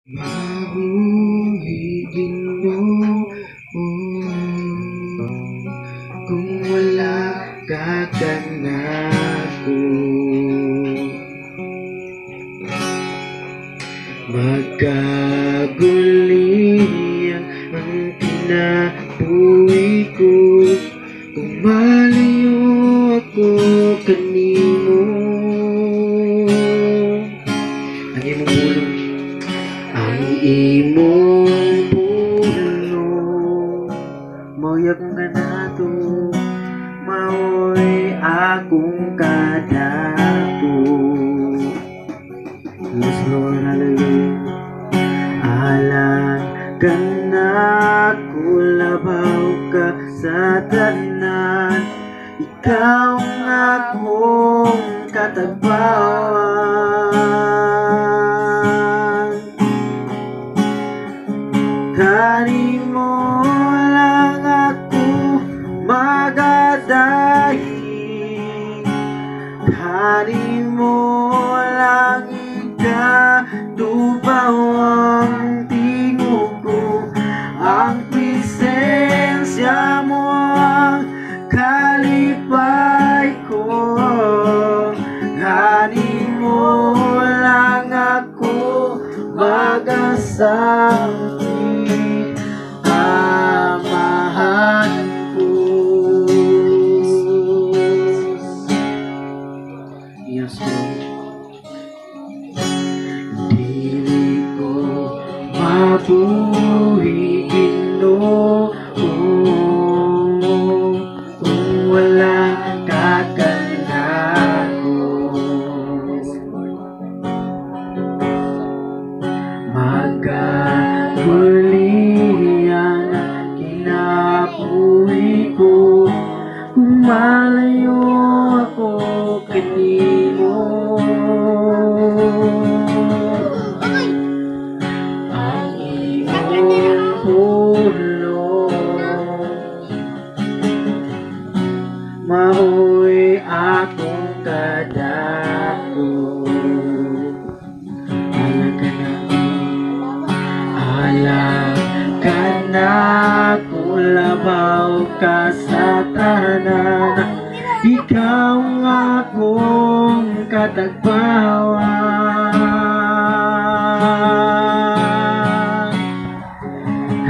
Mabuhi, Ginoo, kung wala ka kanako. Magkaguliyang ang kinabuhi ko kung malayo ako kanimo. Ang imong pulong, ang imong pulong, mao'y akong kanato, mao'y akong kadato. Yes, Lord, hallelujah. Alang kanako, labaw ka sa tanan. Ikaw ang akong katagbawan. Kanimo lang ako magadayi. Kanimo lang ikatubaw ang tingog ko. Ang presensya mo ang kalipay ko. Kanimo lang ako magasangpit, Amahan ko. Yes, Lord. Dili ko mabuhi, Ginoo, kung wala ka kanako. Magkagulian ang kinabuhi ko kung malayo ako kanimo. Ang imong pulong mao'y akong kadato. Alang kanako, alang kanako, labaw ka sa tanan. Ikaw ang akong katagbawan.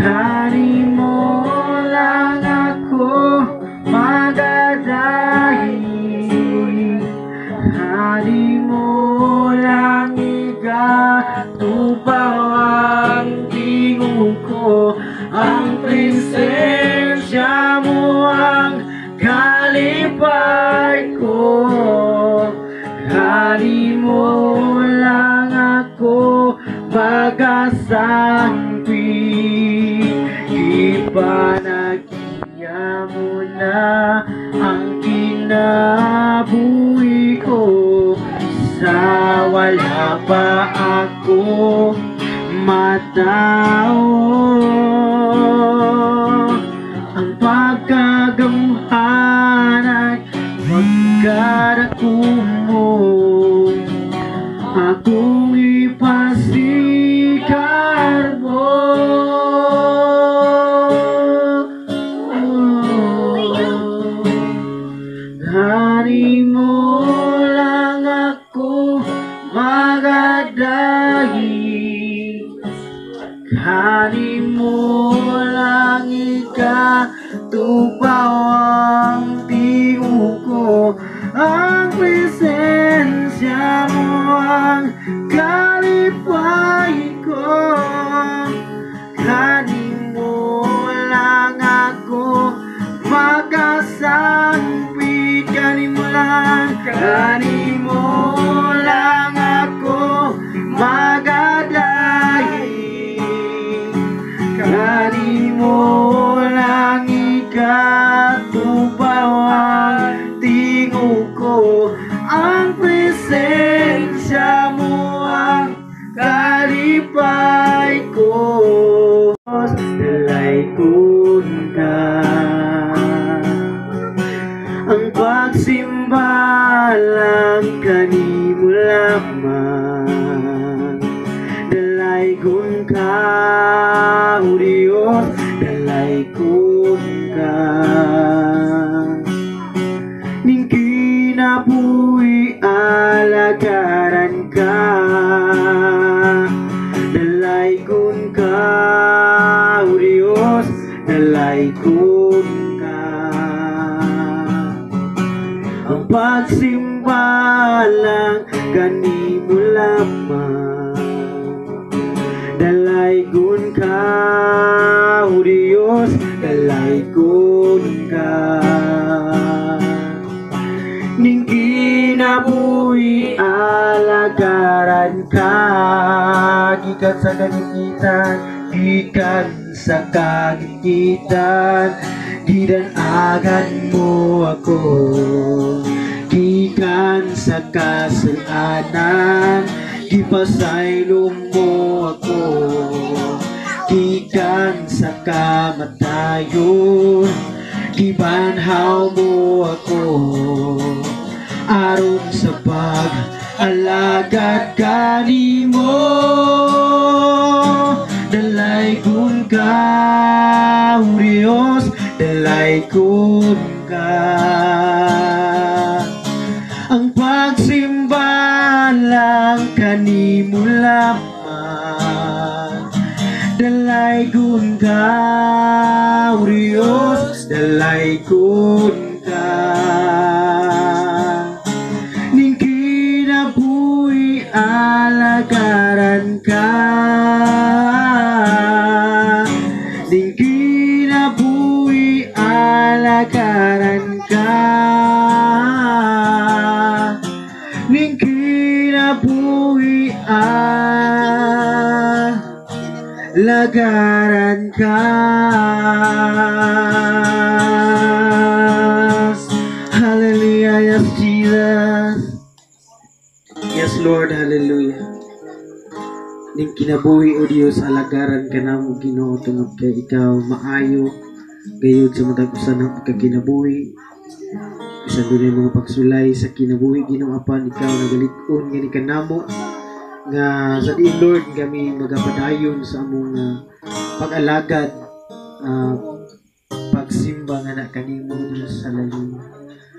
Kanimo lang ako magadayi. Kanimo lang ikatubaw ang tingog ko. Ang presensya mo ang kalipay ko. Kanimo lang ako magasangpit. Ipanagiya mo na ang kinabuhi ko. Sa wala pa ako matao, ang pagkagamhan ay pagkadako mo, akong ipasikar mo. Kanimo lang ako magadayi. Kanimo lang ikatubaw ang tingog ko. Ang presensya mo ang kalipay ko. Kanimo lang ako magasangpit. Kanimo lang, kanimo lang ako magadayi. Kanimo lang ikatubaw ang tingog ko. Ang presensya mo ang kalipay. Dalaygon ka, O Diyos, dalaygon ka. Ning kinabuhi alagaran ka. Dalaygon ka, O Diyos, dalaygon ka. Ang pagsimba lang kanimo lamang. Dalaygon ka, O Diyos, dalaygon ka. Ning kinabuhi alagaran ka. Gikan sa kagipitan, gikan sa kagipitan, gidan-agan mo ako. Gikan sa kasalanan, gipasaylo mo ako. Gikan sa kamatayon, gibanhaw mo ako. Aron sa pag-alagad kanimo. Dalaygon ka, O Diyos, dalaygon ka. Ang pagsimba lang kanimo lamang. Dalaygon ka, O Diyos, dalaygon ka. Ning kinabuhi alagaran ka. Ning kinabuhi alagaran ka. Ning kinabuhi alagaran ka. Hallelujah, yes, Jesus. Yes, Lord, hallelujah. Ning kinabuhi, O Dios, alagaran ka namo, Ginoo, tungod kay ikaw maayo gayud sa matag usa ng pagkakinabuhi. Bisan dunay mga pagsulay sa kinabuhi, Ginoo, apan ikaw nagalig-on gani kanamo nga sa diin, Lord, kami magapadayon sa among pag-alagad, pagsimba nga na kanimo, Dios. Hallelujah.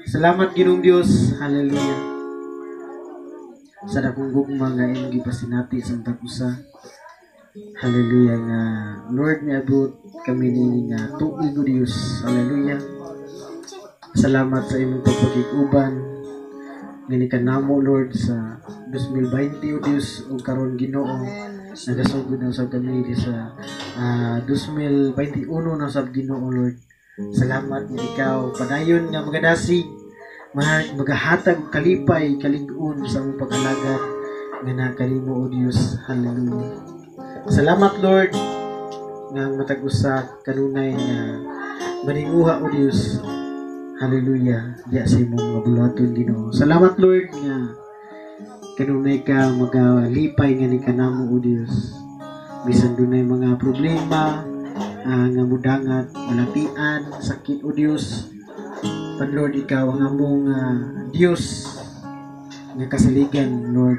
Salamat, Ginoong Dios. Hallelujah. Sa dakong gugma nga imong gipasinati sa matag usa. Hallelujah nga Lord, miabot kami niini nga tuig, O Dios. Hallelujah. Salamat sa imong pagpakig-uban ngani kanamo, Lord, sa 2020, O Dios, ug karon, Ginoo, nagasugod na usab kami di sa 2021 na usab, Ginoo Lord. Salamat nga ikaw padayon nga magadasig, magahatag og kalipay, kalig-on sa among pag-alagad nga na kanimo, O Dios. Hallelujah. Salamat, Lord, nga ang matag usa kanunay nga maninguha, O Dios. Hallelujah. Diya sa imong mga buluhaton, Ginoo. Salamat, Lord, nga kanunay ka magalipay nga ni kanamo, O Dios. Bisan dunay mga problema nga mudangat, balatian, sakit, O Dios. Pan Lord, ikaw ang among Dios nga kasaligan, Lord.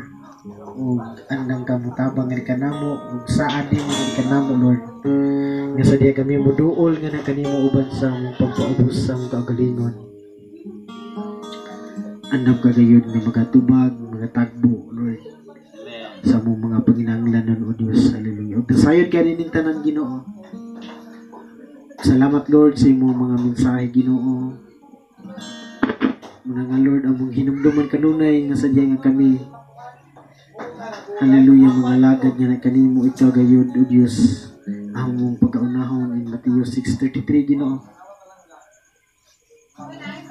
Ug andam ka motabang nga ni kanamo ug saad din nga ni kanamo, Lord. Nga sa diya kami moduol nga na kanimo uban sa among pagpaubos sa among kaugalingon. Andam ka gayud nga magatubag, magatagbo, Lord, sa among mga panginahanglanon, O Dios. Hallelujah. Ug nasayod ka ning tanan, Ginoo. Salamat, Lord, sa imong mga mensahe, Ginoo. Muna nga, Lord, among hinumduman kanunay nga sadya nga kami, hallelujah, mga alagad nga na kanimo, ikaw gayud, O Dios, among pagkaunahon in Matthew 6:33, Ginoo.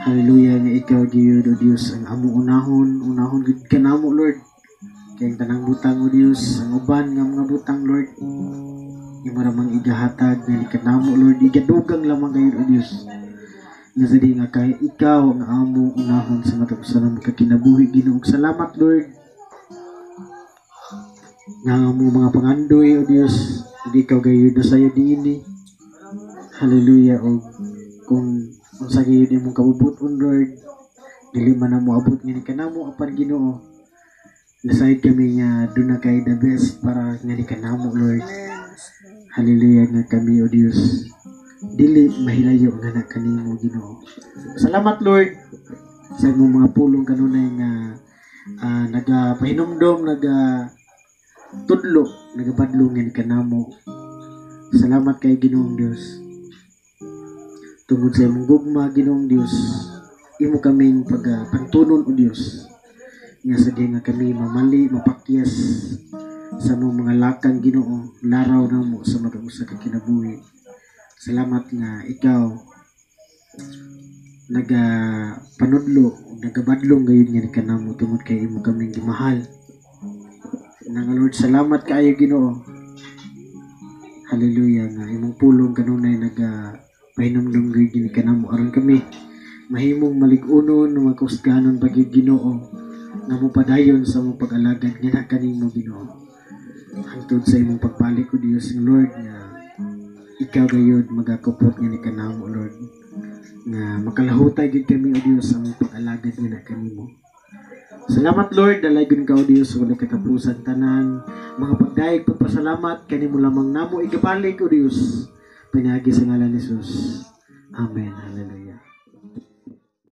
Hallelujah, nga ikaw gayud, O Dios, ang among unahon, unahon gud kanamo, Lord. Kay ang tanang butang, O Dios, ang uban nga mga butang, Lord, imo ra mang igahatag nga kanamo, Lord, igadugang lamang gayud, O Dios. Nga sa di nga kay ikaw ang among unahon sa matag usa ng kinabuhi, Ginoo. Salamat, Lord, nga ang among mga pangandoy, O Dios, hindi ikaw gayud na sayo diini. Hallelujah. O kung unsa gayud imong kabubuton, Lord, dili man na moabot nga ni kanamo, apan, Ginoo, Nasayod kami nga duna kay the best para nga ni kanamo, Lord. Hallelujah, nga kami, O Dios, dili mahilayo nga na kanimo, Ginoo. Salamat, Lord, sa imong mga pulong kanunay nga nagapahinumdom, naga tudlo, nagabadlong nga ni kanamo. Salamat kay Ginoong Dios. Tungod sa imong gugma, Ginoong Dios, imo kaming pagpantunon, O Dios. Nga sa nga kami mamali, mapakyas sa among mga lakang, Ginoo, laraw namo sa mga usa ka kinabuhi. Salamat nga ikaw naga panudlo, nagabadlong gayud nga ni kanamo tungod kay imo kaming gimahal. Nanga Lord, salamat kaayo, Ginoo. Hallelujah, nga imong pulong kanunay naga pahinumdum gayud gini kanamo aron kami mahimong malig-unon, makusganon pa gyud, Ginoo, nga mopadayon sa imong pag-alagad nga kanimo, Ginoo, hangtod sa imong pagbalik, O Dios. Nga Lord, nga ikaw gayud magakupot nga ni kanamo, Lord, nga makalahutay gyud kami, O Dios, sa imong pag-alagad nga kanimo. Salamat, Lord, dalaygon ka, O Dios, wala katapusan. Tanan mga pagdayeg, pagpasalamat kanimo lamang namo igabalik, O Dios, pinaagi sa ngalan ni Jesus. Amen. Hallelujah.